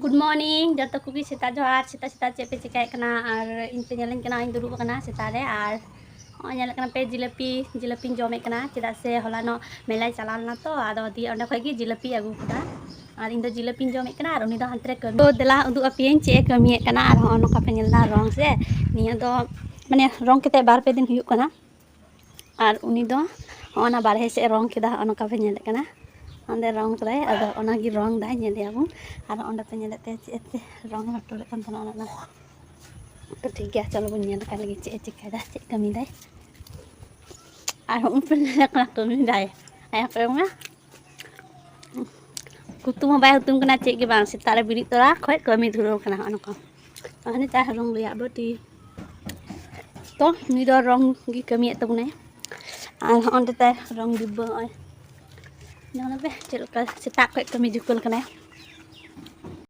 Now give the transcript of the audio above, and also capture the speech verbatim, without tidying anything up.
Good morning ᱡᱚᱛᱚ ᱠᱚᱜᱮ, ᱥᱮᱛᱟᱜ ᱡᱚᱦᱟᱨ᱾ ᱥᱮᱛᱟᱜ ᱥᱮᱛᱟᱜ ᱪᱮᱫ ᱯᱮ ᱪᱮᱠᱟᱭᱮᱫ ᱠᱟᱱᱟ? ᱟᱨ ᱤᱧ ᱯᱮ ᱧᱮᱞᱤᱧ ᱠᱟᱱᱟ, ᱤᱧ ᱫᱩᱲᱩᱵ ᱟᱠᱟᱱᱟ ᱥᱮᱛᱟᱜ ᱨᱮ᱾ ᱟᱨ ᱱᱚᱜᱼᱚᱭ ᱧᱮᱞᱮᱫ ᱠᱟᱱᱟ ᱯᱮ ᱡᱤᱞᱟᱹᱯᱤ, ᱡᱤᱞᱟᱹᱯᱤᱧ ᱡᱚᱢᱮᱫ ᱠᱟᱱᱟ᱾ ᱪᱮᱫᱟᱜ ᱥᱮ ᱦᱚᱞᱟᱱᱚᱜ ᱢᱮᱞᱟᱭ ᱪᱟᱞᱟᱣ ᱞᱮᱱᱟ ᱛᱚ, ᱟᱫᱚ ᱫᱤᱭᱮ ᱚᱸᱰᱮ ᱠᱷᱚᱡ ᱜᱮ ᱡᱤᱞᱟᱹᱯᱤᱭ ᱟᱹᱜᱩ ᱠᱮᱫᱟ᱾ ᱟᱨ ᱤᱧ ᱫᱚ ᱡᱤᱞᱟᱹᱯᱤᱧ ᱡᱚᱢᱮᱫ ᱠᱟᱱᱟ ᱟᱨ ᱩᱱᱤ ᱫᱚ ᱦᱟᱱᱛᱮ ᱨᱮ ᱠᱟᱹᱢᱤ᱾ ᱛᱚ ᱫᱮᱞᱟ ᱩᱫᱩᱜ ᱟᱯᱮᱭᱟᱹᱧ ᱪᱮᱫ ᱮ ᱠᱟᱹᱢᱤᱭᱮᱫ ᱠᱟᱱᱟ᱾ ᱟᱨ ᱦᱚᱸᱜᱼᱚ ᱱᱚᱝᱠᱟ ᱯᱮ ᱧᱮᱞ ᱮᱫᱟ ᱨᱚᱝ ᱥᱮ, ᱱᱤᱭᱟᱹ ᱫᱚ ᱢᱟᱱᱮ ᱨᱚᱝ ᱠᱟᱛᱮ ᱵᱟᱨ ᱯᱮ ᱫᱤᱱ ᱦᱩᱭᱩᱜ ᱠᱟᱱᱟ᱾ ᱟᱨ ᱩᱱᱤ ᱫᱚ ᱦᱚᱸᱜᱼᱚ ᱱᱟ ᱵᱟᱨᱦᱮ ᱥᱮᱫ ᱮ ᱨᱚᱝ ᱠᱮᱫᱟ, ᱦᱚᱸᱜᱼᱚ ᱱᱚᱝᱠᱟ ᱯᱮ ᱧᱮᱞᱮᱫ ᱠᱟᱱᱟ᱾ ᱚᱸᱰᱮ ᱨᱚᱝ ᱠᱮᱫᱟᱭ, ᱟᱫᱚ ᱚᱱᱟᱜᱮ ᱨᱚᱝ ᱫᱟᱭ, ᱧᱮᱞᱮᱭᱟᱵᱚᱱ᱾ ᱟᱨ ᱚᱸᱰᱮ ᱯᱮ ᱧᱮᱞᱮᱫ ᱛᱟᱭᱟ ᱪᱮᱫ ᱛᱮ ᱨᱚᱝ ᱮ ᱦᱚᱴᱚᱨᱮᱫ ᱠᱟᱱ ᱛᱟᱦᱮᱱᱟ ᱚᱱᱟ᱾ ᱛᱚ ᱴᱷᱤᱠ ᱜᱮᱭᱟ, ᱪᱚᱞᱚ ᱵᱚᱱ ᱧᱮᱞ ᱠᱟᱜ ᱞᱮᱜᱮ ᱪᱮᱫ ᱮ ᱪᱤᱠᱟᱹᱭᱮᱫᱟ, ᱪᱮᱫ ᱠᱟᱹᱢᱤᱭᱮᱫᱟᱭ᱾ ᱟᱨ ᱦᱚᱸᱜᱼᱚᱭ ᱯᱮ ᱧᱮᱞᱮᱫ ᱠᱟᱱᱟ ᱠᱟᱹᱢᱤᱭᱮᱫᱟᱭ ᱟᱭᱟᱜ ᱠᱟᱹᱢᱤ᱾ ᱦᱩᱛᱩᱢ ᱦᱚᱸ ᱵᱟᱭ ᱦᱩᱛᱩᱢ ᱠᱟᱱᱟ, ᱪᱮᱫ ᱜᱮ ᱵᱟᱝ᱾ ᱥᱮᱛᱟᱜ ᱨᱮ ᱵᱮᱨᱮᱫ ᱛᱚᱨᱟ ᱠᱷᱚᱡ ᱠᱟᱹᱢᱤ ᱫᱷᱩᱨᱟᱹᱣ ᱠᱟᱱᱟ ᱦᱚᱸᱜᱼᱚ ᱱᱚᱝᱠᱟ᱾ ᱟᱨ ᱱᱮᱛᱟᱨ ᱨᱚᱝ ᱨᱮᱭᱟᱜ ᱵᱟᱹᱴᱤ᱾ ᱛᱚ ᱱᱩᱭ ᱫᱚ ᱨᱚᱝ ᱜᱮ ᱠᱟᱹᱢᱤᱭᱮᱫ ᱛᱟᱵᱚᱱᱟᱭ᱾ ᱟᱨ ᱦᱚᱸᱜᱼᱚ ᱱᱚᱸᱰᱮ ᱛᱟᱭ ᱨᱚᱝ ᱰᱤᱵᱟᱹ, ᱱᱚᱜᱼᱚᱭ ᱧᱮᱞ ᱯᱮ ᱪᱮᱫ ᱞᱮᱠᱟ ᱥᱮᱛᱟᱜ ᱠᱷᱚᱡ ᱠᱟᱹᱢᱤ ᱡᱩᱠᱟᱹᱞ ᱠᱟᱱᱟᱭ᱾